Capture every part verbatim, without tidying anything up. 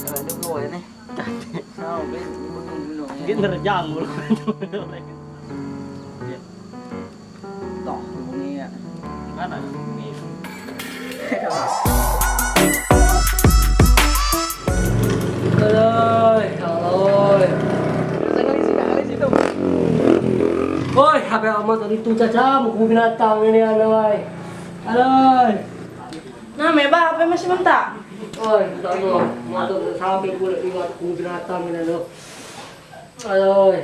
Ado bulu ni. Kau be gunung-gunung. Dia nerjang bulu. Toh, bunyi ya. Mana bunyi? Aloi, aloi. Woi, ape amat tadi tu cacam, ku binatang ini, aloi. Aloi. Nah, mebah ape masih mentak? Oi, tak tahu. Motor sampai pula liwat ku binatang ini tu. Aloi.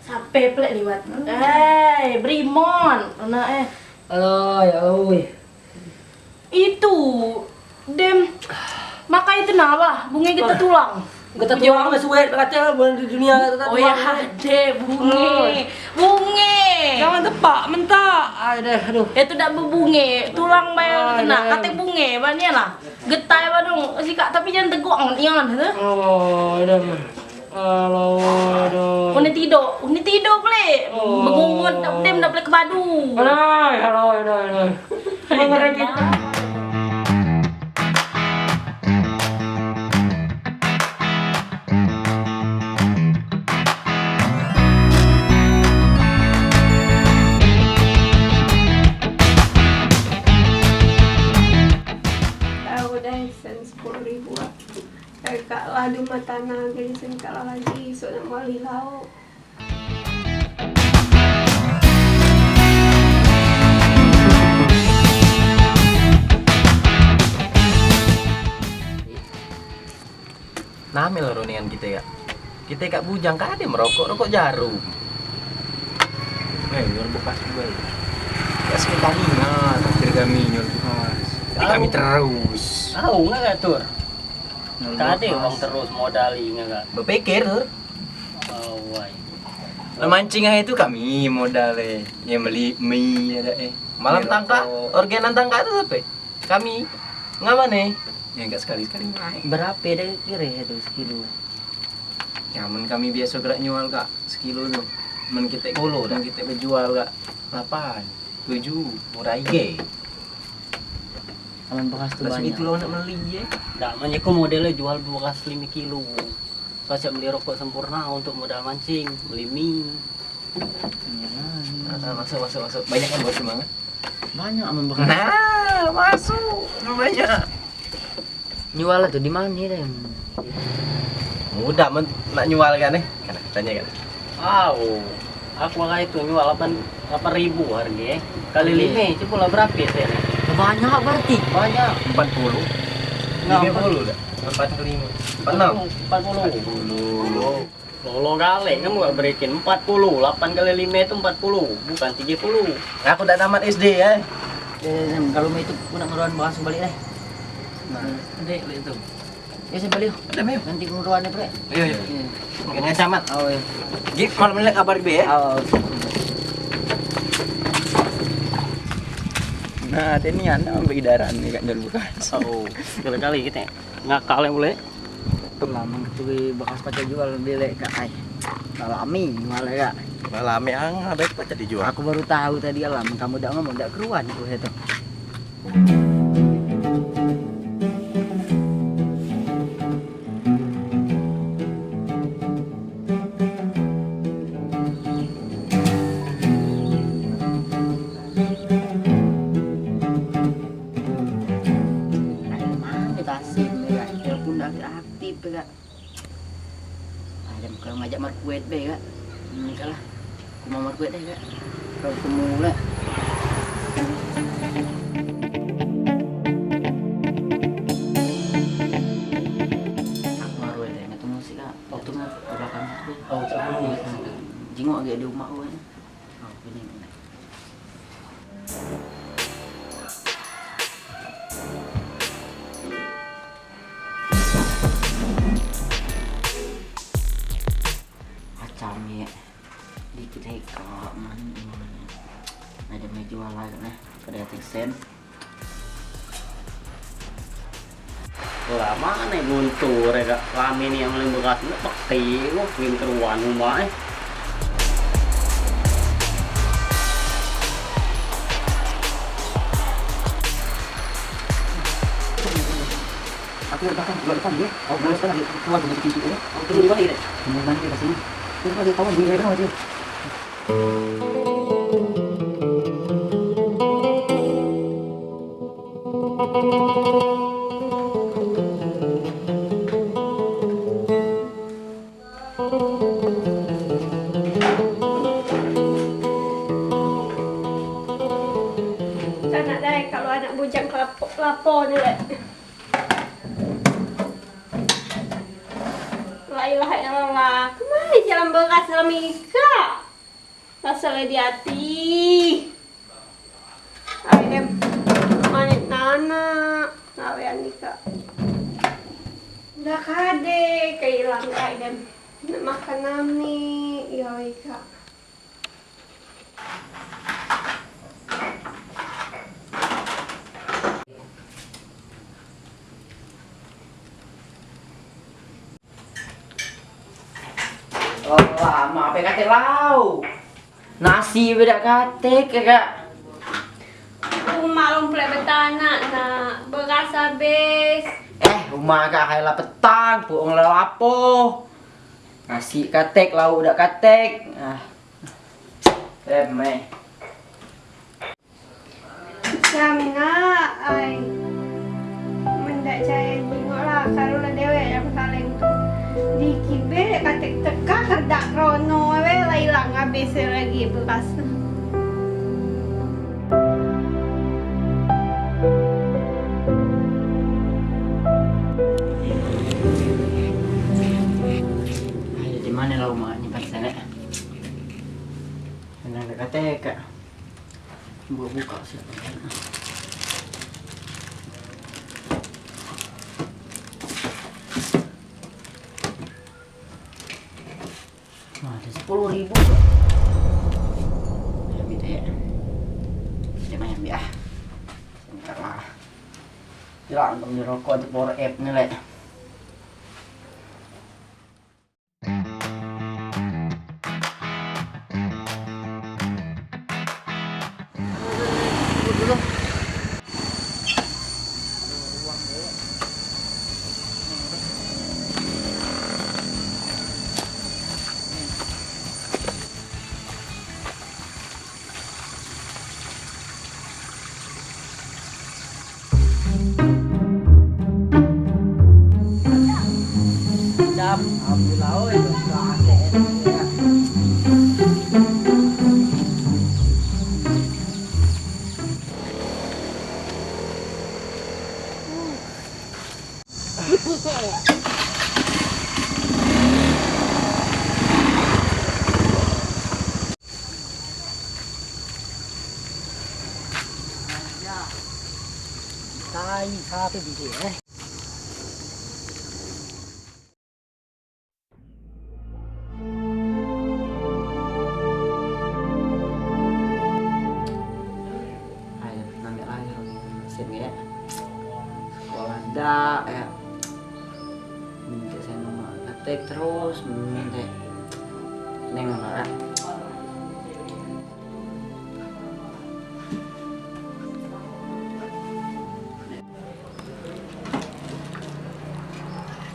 Sampai pula liwat. Eh, Brimon. Anak eh. Aloi, aloi. Itu dem makai itu nah, wah, bunge getah tulang. Getah tulang mah suet kate mun di dunia kate. Oh ya, ade bunge. Bunge. Jangan tepak mentak. Ai deh, aduh. Itu dak bebunge, tulang bayar kena. Kate bunge, banyak lah. Getai badung sikak tapi jangan tegok ngon ian tu. Oh, dah. Alah, dah. Uni tido, uni tido pule. Oh. Bengungut dak dem dak pule ke padu. Alah, alah, alah, alah. Mengerti. Tahu deh, sen sepuluh ribu ah. Kak lah di rumah tanah, jadi sen kak lah lagi, esok nak mali lauk. Name loro nian kite, Kak? Kite kak bujang, kak ade merokok, rokok jarum. Eh, nyual bekas juga ya. Ya, sekali kami, nah, terakhir kami nyual bekas. Tapi kami terus. Tahu nggak, Kak Tur? Nyual bekas. Kak ade uang terus modal ingat, Kak? Berpikir, Tur. Oh, wai. Lah mancing aja itu kami modal, eh. Ya, beli mie ada, eh. Malam beli tangkak, rokok. Organan tangkak itu sampai. Kami nggak mana? Ya, nggak sekali-sekali naik. Berape dah kire itu sekilo? Ya, men kami biaso gerak nyual, Kak, sekilo tu. Men kite, men kite bejual, Kak, lapan, tujuh, murah ige. Amen beras tu banyak. Itu lo nak meli ye. Dak, men ku model jual beras lime kilo. Pacak beli rokok Sempurna untuk modal mancing, beli mie. Iya. Ah, ah, masuk, masuk, masuk. Banyak kan bos semangat? Banyak amen beras. Nah, masuk. Banyak. Nyual tu di mane, Dem? Mudah men nak nyual kan, eh? Kan tanya kan. Au, aku lah itu nyual lapan, lapan ribu harga, eh. Kali lima, coba lah berapa ya, Tem? Banyak berarti. Banyak. Empat puluh. Nah, lima puluh dah. Empat puluh lima. Empat enam. Empat puluh. Empat puluh. Lolo galek kamu gak berikin empat puluh, lapan kali lima itu empat puluh, bukan tiga puluh. Aku dak tamat S D ya. Eh, Tem, kalau itu aku nak ngeruan bahas balik deh. Nah, dek, itu. Ya, saya balik. Udah, Mim. Nanti ngeruan ya, Prek. Iya, iya. Iya. Kena camat. Oh, iya. Gip, malam ini kabar be ya. Oh. Nah, tenian ambil idaran ni kat jual bekas. Oh, sekali-kali kita ngakal ya boleh. Itulah mengketui bekas pacak jual bilek, Kak, ai. Lah lami jual, Kak. Lah lami ang ada pacak dijual. Aku baru tahu tadi alam kamu dak ngomong dak keruan aku itu. Ai, mane tasim ni, Kak? Telepon dak aktif, Kak. Ai, dem, kalau ngajak Markuet be, Kak. Hmm, kalah. Aku mau Markuet deh, Kak. Kalau ketemu pula. Aku Markuet deh, ketemu sih, Kak. Waktu mau ke belakang aku. Oh, tak mau. Jenguk agak di rumah aku, kan. Oh, ini. Macam ni. Dikit heka man. Ada meja jual lah, nah. Kada ada sen. Lah, mane guntur e, Kak? Lame ni yang paling bekas ni peti, wah, ngin keruan rumah e. Aku datang dulu depan dia. Aku mulai sekarang dia keluar dari pintu dia. Aku tunggu di mana dia? Tunggu di mana dia sini? Tunggu dia kawan dia aja. Anak dai, kalu anak bujang kelapo, lapo ni lek. La ilaha illallah. Kemana jalan beras dalam ikak? Rasa lagi di hati. Ai dem, manik nana, ngawean ikak. Dah kade keilang ai dem. Nak makan nami, ya ikak. Oh, lama ape katek lauk. Nasi be dak katek, Kak. Umak lom pulek betanak, Nak. Beras habis. Eh, umak Kak, hai la petang, puong la lapo. Nasi katek, lauk dak katek. Ah. Remeh. Siang nak ai. Men dak caya jingok la, kalu la dewek yang saleng tu. Di kibe katek teka kerdak krono we la ilang abis lagi beras. Ayo, di mano la umak nyimpan selek? Nang dak katek, Kak. Buka, buka siap. Nah, ada sepuluh ribu, Kak. Ya, ambil, ya. Ya, main, ambil, ah. Sebentar lah. Gila, untuk beli rokok di Power App ni, lek. Tai sapi biji, eh. Ayo, nambah lagi. Sip, ya. Sekolah dak, ya. Minta saya nomor ketik terus, minta. Neng lah, ya.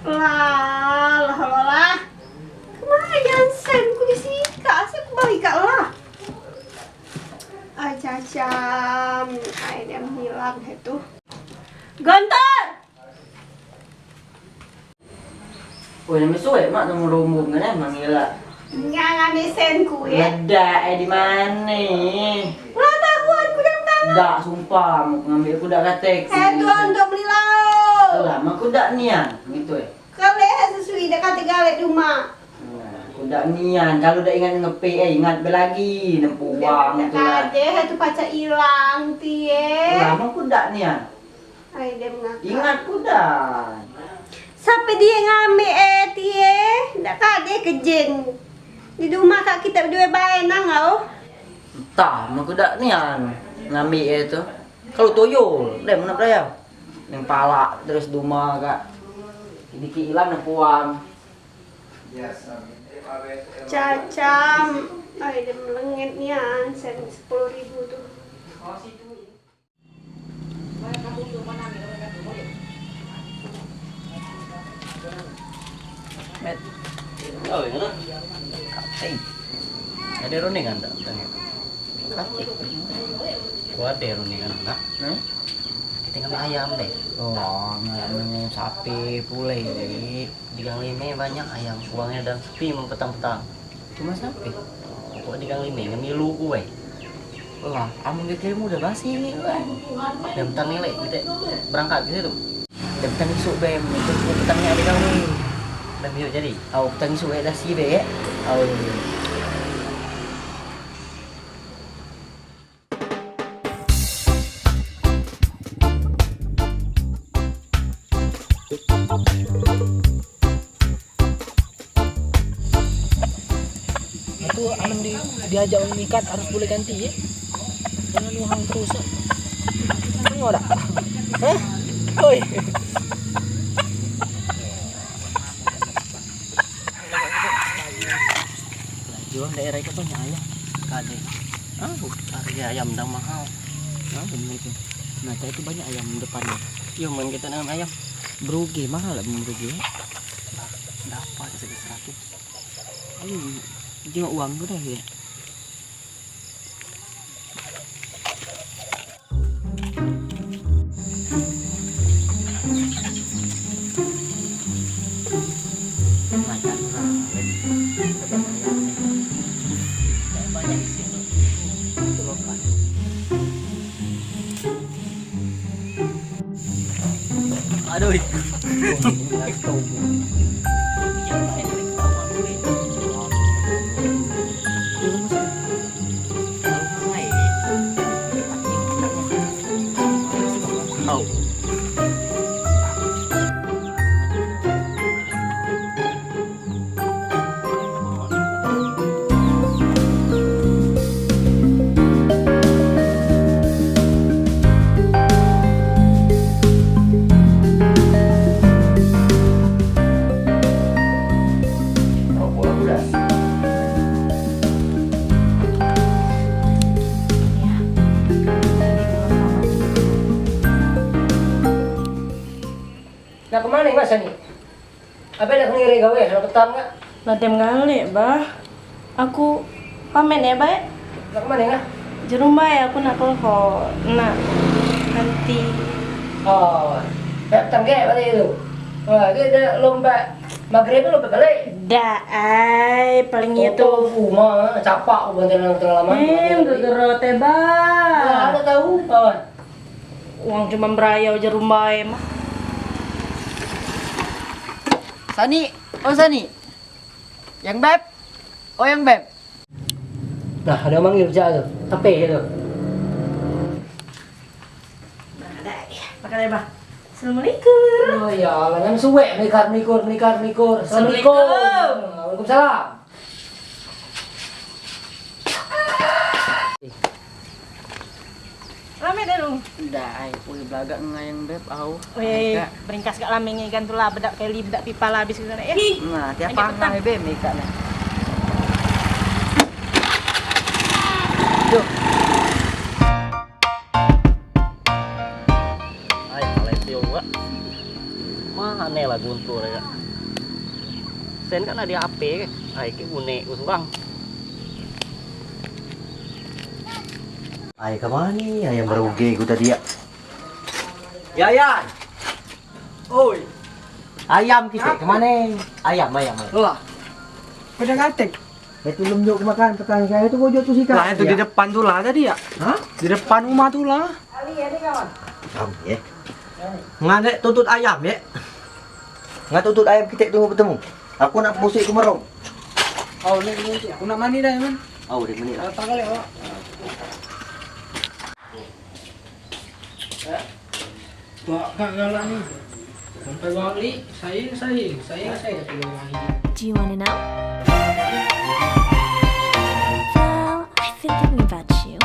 Lah, lah, lah, lah. Kemana jansen ku di sikak, asal ku balik kak lah. Ai cacam, ai dem hilang itu. Gontor! Woi, nami suwe mak nemu rombong kan eh manggil lah. Nggak ngambil sen kue. Ledak eh di mana? Lah tahu aku dalam tanah. Dak, sumpah, mau ngambil aku dak katek. Eh, tuan untuk beli lauk. Lah, mak aku dak nian gitu eh. Kalau eh sesuai dak kata galak di rumah. Nah, aku dak nian, kalau dak ingat ngepe eh ingat belagi nempuh uang tu lah. Dak ada tu pacak hilang tie. Lah, mak aku dak nian. Ai, dia mengakak. Ingat ku dah. Siapa dia ngambil eh tie? Dak kade ke jin. Di rumah kak kita berdua bae nang au. Entah, men ku dak nian ngambil eh tu. Kalau tuyul, deh mana percaya. Neng palak terus di rumah kak. Dikit hilang nang puang. Cacam, ai dia melengit nian, sen sepuluh ribu tu. Katik. Ade rundingan dak? Katik. Ku ade rundingan dak? Nah, kite ngambil ayam deh. Oh, ngambil sapi pule. Di Gang Lime banyak ayam, uangnya dan sepi mau petang-petang. Cuma sapi. Pokok di Gang Lime ngemilu kue. Lah, amun dikirim udah basi ni, weh. Yang petang ni, Lek, kita berangkat ke situ. Yang petang isuk, Bem. Itu petang ni ada kau ni. Bem, yuk, jadi. Au, petang isuk, Lek, dah si, Bem, ya. Au. Itu amun di, diajak mikat harus boleh ganti, ya. Jangan uang terus, ya. Tengok dak? Hah? Oi. Jual daerah itu banyak ayam. Kade. Ah, harga ayam dah mahal. Ah, bener itu. Nah, itu banyak ayam depannya. Yo, main kita dengan ayam. Berugi, mahal lah berugi. Dapat sekitar seratus. Ayo, jenguk uang tu dah, ya. Aduh. Nak kemana, Mas Sani? Ape nak ngiri gawe, nak petang kak? Lah dem galek, Bah. Aku pamit ya, Bah. Nak kemana, kak? Jerumbai aku nak kelho, nak ganti. Oh, nak petang kak balik tu? Wah, dia dah lompat maghrib, lompat balik. Dak ai, paling itu. Rumah, capak aku bantai dalam tengah laman. Eh, gegero te, Bah. Wah, ada tahu, kawan. Wong cuma berayau jerumbai mah. Sani, oh Sani. Yang beb. Oh, yang beb. Nah, ada manggil pecak tu. Ape je tu? Nah, dah. Makan ya, Bah. Assalamualaikum. Oh ya Allah, yang suwek melikar melikur, melikar melikur. Assalamualaikum. Assalamualaikum. Waalaikumsalam. Rame dah lu. Dah, ai, pulih belagak ngayang beb, au. Weh, beringkas gak lame ngegan tu lah, bedak keli, bedak pipa lah habis ke sana ya. Nah, tiap panah beb ikan ni. Duh. Ai, Malaysia wak. Mane lah guntur ya. Sen kan ada ape ke? Ai, ke gune ku surang. Ai, ke mane ayam beruge ku tadi ya? Ya, ya. Oi. Ayam kite ke mane? Ayam, ayam, ayam. Lah. Pada katek. Itu lem juk makan petang saya tu bojok tu sikat. Lah, itu di depan tu lah tadi ya? Hah? Di depan rumah tu lah. Kami ye. Ngane tutut ayam ye. Ngan tutut ayam kite tunggu betemu. Aku nak pusik ke merong. Oh, ni, ni, ni. Aku nak mandi dah, Man. Oh, dah mandi lah. Apa kali awak? Wak kak galak ni. Sampai balik, sayang, sayang, sayang, sayang. Do you wanna know? Well, I've been thinking about you.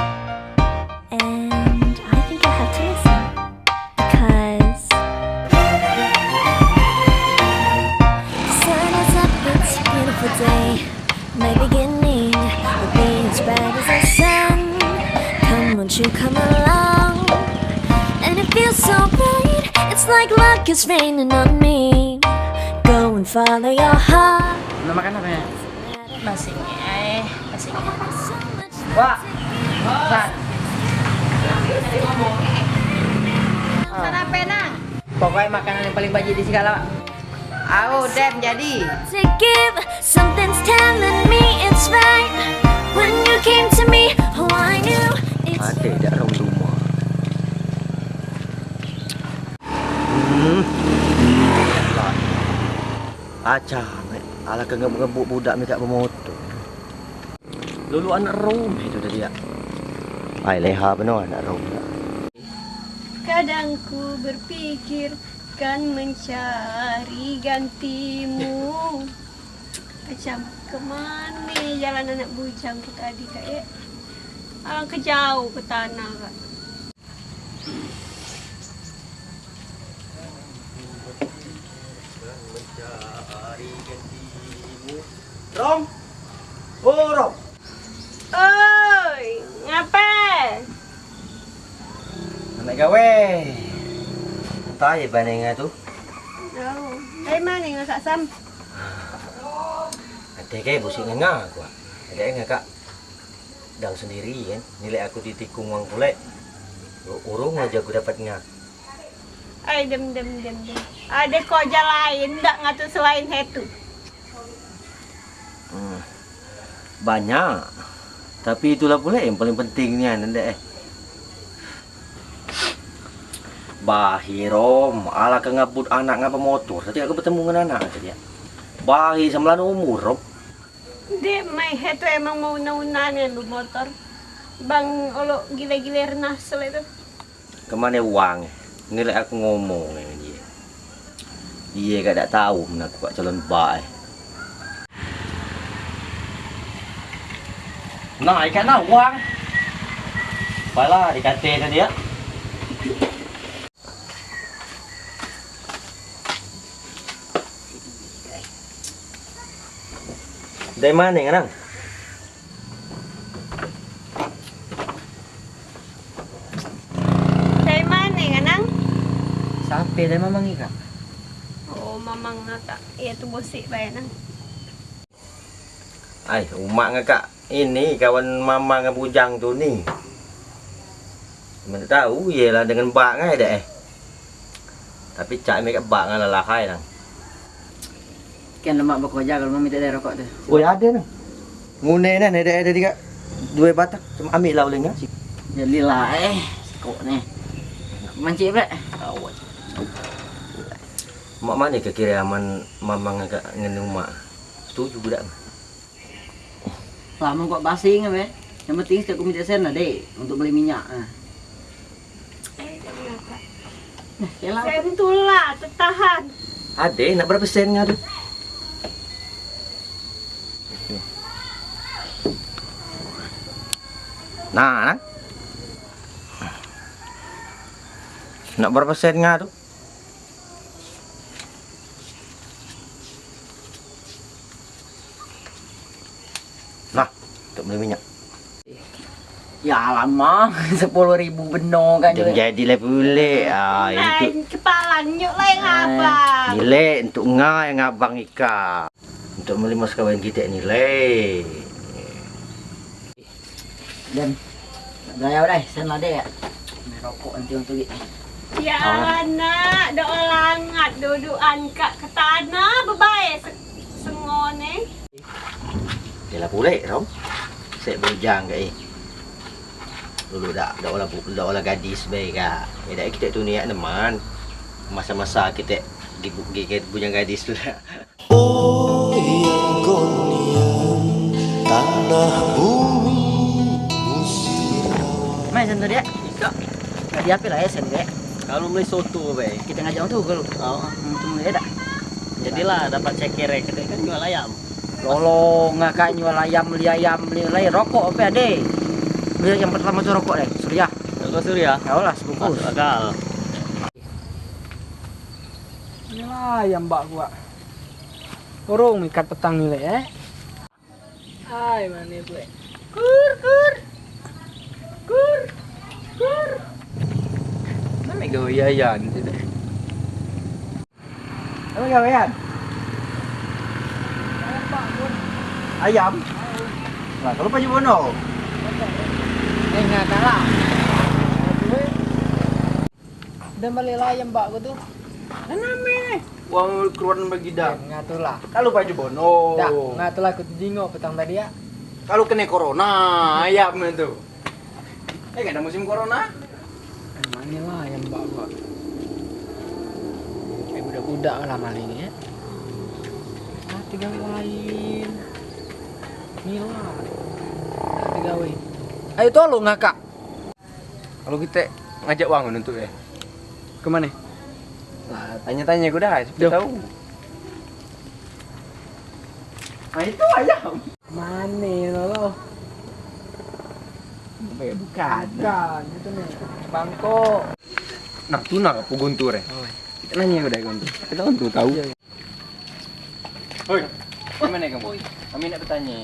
And I think I have to listen. Because the sun is up, it's a beautiful day. My beginning will be as bright as the sun. Come, won't you come along? And it feels so right, it's like luck is raining on me. Go and follow your heart. Nak makan apo? Nasi. Eh, nasi. Wak. Wak. Sarapan, Nang. Pokoknya makanan yang paling bajik di segala. Au, dem jadi. To give, something's telling me it's right. When you came to me, oh, I knew it's Ade dak rong rumah. Hmm. Acah, mek. Ala ke ngebuk-ngebuk budak mek kak bemotor. Lulu anak Rom itu tadi ya. Ai leha beno anak Rom. Kadang ku berpikir kan mencari gantimu. Macam kemane jalan anak bujang ku tadi kak ya? Alang ke jauh ke tanah kak. Rom. Oh, Rom. Oi, ngape? Anak gawe. Entah ya panen tu. Oh, dari mana ngasak sam? Ate ke busik nganga aku. Ada ngakak. Dang sendiri kan, nilai aku ditikung wang pulek. Urung aja aku dapat nga. Ai, dem, dem, dem, dem. Ada koja lain dak ngatu selain hetu? Hmm. Banyak. Tapi itulah pulek yang paling penting nian, ndek eh. Bahi Rom, ala ke ngabut anak ngapa motor. Tadi aku betemu dengan anak tadi ya. Bahi sembilan umur Rom. Dek, mai he tu emang mau una-una nian lu motor. Bang Olo gile-gile renah sele tu. Kemane wang? Nilai aku ngomong dengan dia. Dia kak dak tahu men aku kak calon bae. Nah, ikan nah wang. Pala dikate tadi ya. Dari mane ngenang? Dari mane ngenang? Sape dari mamang ikak? Oh, mamang ngakak. Iya tu bosik bae nang. Ai, umak ngakak ini kawan mama ngan bujang tu ni. Mana tahu ye lah dengan bak ngai dek eh. Tapi cak mek bak ngan lalahai nang. Kan lemak bekoja kalau mau minta dari rokok tu. Oi, ada nang. Ngune nang ada ada tiga dua batang. Cuma ambil lah oleh ngan. Jadi lah eh sikok ni. Mancik pula. Awak. Mak mana ke kira aman mamang ngakak ngan umak? Setuju budak. Lah, men kok basing ape? Yang penting setiap ku minta sen lah, Dek, untuk beli minyak. Nah. Eh, dak ngapa. Nah, kela. Sen tu lah, tetahan. Ade, nak berapa sen nga tu? Nah, nah. Nak berapa sen nga tu? Nah, untuk beli minyak. Ya lama, sepuluh ribu beno kan. Jangan jadi lah pulek. Ah, itu. Kepala nyuk lah yang abang. Nilai untuk nga yang abang ika. Untuk beli mas kawin kita nilai. Dan nak gaya deh, sen lade ya. Main rokok nanti untuk gini. Ya, nak doa langat dudukan kak ke tanah bebae se- sengone. Yalah pulek tau. Sek bujang kak eh. Dulu dak dak olah dak olah gadis bae kak. Ya dak kita tu niat neman. Masa-masa kita gigi bujang gadis tu lah. Oh yang gonian tanah bumi musirawa. Mai sen tu dia. Ika. Tadi ape lah ya sen dia? Kalau beli soto be. Kita ngajak tu kalau. Oh. Hmm, tu ya dak. Jadilah dapat ceker kita kan jual ayam. Lolo ngakak jual ayam, beli ayam, beli lai rokok ape ade? Beli yang pertama tu rokok deh, Surya. Rokok Surya. Ya lah sebungkus. Masuk akal. Inilah ayam bak gua. Urung mikat petang ni lek eh. Hai mane bue. Kur kur. Kur. Kur. Mane gawe yayan tu deh. Apa gawean? Ayam. Lah, kalu Pak Haji Bono. Eh, nggak kalah. Dah balik lah ayam bak aku tu. Kan rame. Wong keluaran bagi dah. Ngatulah. Kalu Pak Haji Bono. Dah, ngatulah aku jingok petang tadi ya. Kalu kena corona, ayam itu. Eh, gak ada musim corona. Emangnya lah ayam bak aku. Eh, budak-budak lah maling ya. Mati gawe lain. Nila. Mati gawe. Ayo tolong ngakak. Kalu kite ngajak wang nuntuk ya. Ke mane? Lah, tanya-tanya ku dah, siapa tahu. Nah, itu ayam. Mane lo? Apa ya? Bukan. Bukan, itu nih. Bangkok. Nah, tuna apa guntur ya? Oh. Kita nanya ku dah guntur. Kita guntur tahu. Iya, iya. Hoi, gimana kamu? Kami nak bertanya.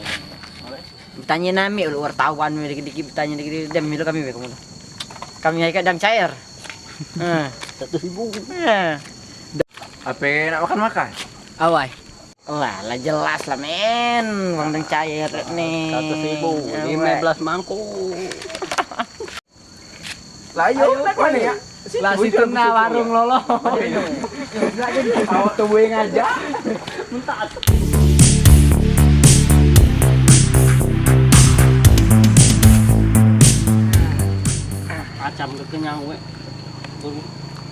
Bertanya nami lu wartawan, dikit-dikit bertanya, dikit-dikit dem milu kami be kamu tu. Kami hai kadang cair. Eh. Seratus ribu. Eh. Apa nak makan-makan? Awai. Lah, lah jelas lah men, wang dang cair ni. Seratus ribu, lima belas mangkuk. Lah, ayo, ayo, mana ya? Lah, situ nah warung lolo. Awak tu bueng aja. Mentas. Macam kekenyang wek.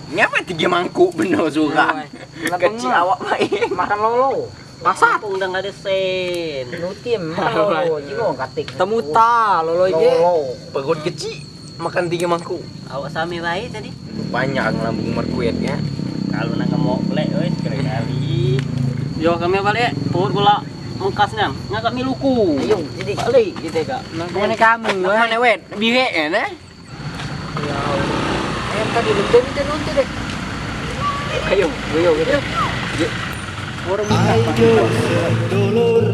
Ini apa tiga mangkuk bener surah? Kecil awak main. Makan lolo. Pasat. Kampung dah nggak ada sen. Nutim, makan lolo, jingo katik. Temuta, lolo ige. Lolo. Perut kecil, makan tiga mangkuk. Awak sami bae tadi. Panjang lambung merkuit ya. Kalau nak ngemok belek, weh, sekali-kali. Yo, kami balik, perut pula mengkas nian. Ngak kami luku. Ayo, jadi balik kita, Kak. Mana kamu, weh? Mana, weh? Birek ya, nah? Ya Allah. Ayam tadi lembek minta nonton deh. Ayo, ayo, ayo. Orang minta. Ayo, sedulur.